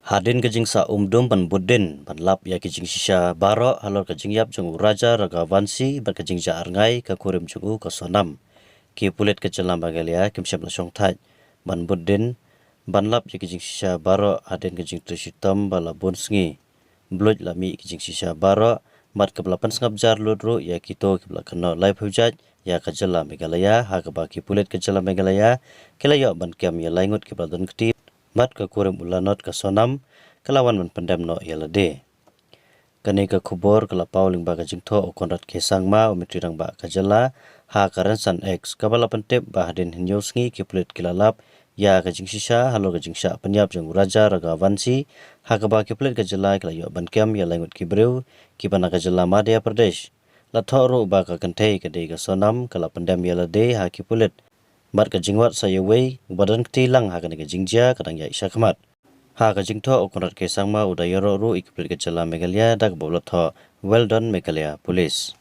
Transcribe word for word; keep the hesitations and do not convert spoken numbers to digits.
Hadien ka jingsah umdum ban bud dien ban lap ïa ki jingshisha baroh halor ka jingïap jong u Raja Raghavanshi bad ka jingjah rngai ka kurim jong u ka Sonam, ki pulit ka jylla Meghalaya kim shym la shongthait ban bud dien ban lap ïa ki jingshisha baroh hadien ka jingtrei shitom ba la bun sngi. Bluit la mih ki jingshisha baroh bad kaba la pynsngap jar lut ruh ïa kito kiba la kynnoh laiphew jait ïa ka jylla Meghalaya, ha kaba ki pulit ka jylla Meghalaya ki la ïoh ban kem ïa lai ngut kiba la don kti bad ka kurim u Lanot ka Sonam ka la wan ban pyndem noh ïa lade. Kane ka khubor ka la paw lyngba ka jingthoh u Conrad K Sangma, u Myntri Rangbah ka jylla, ha ka rynsan X, kaba la pyntip ba hadien hynñiew sngi ki pulit ki la lap ïa ka jingshisha halor ka jingshah pynïap jong u Raja Raghavanshi, ha kaba ki pulit ka jylla ki la ïoh ban kem ïa lai ngut ki briew kiba na ka jylla Madhya Pradesh. La thoh ruh ba ka kynthei ka dei ka Sonam, ka la pyndem ïa lade ha ki pulit bad ka jingwad sa ïa uwei uba don kti lang ha kane ka jingjia ka dang ïaid shakhmat. Ha ka jingthoh u Conrad K Sangma u da ïaroh ruh ïa ki pulit ka jylla Meghalaya da kaba u la thoh, "Well done Meghalaya Police."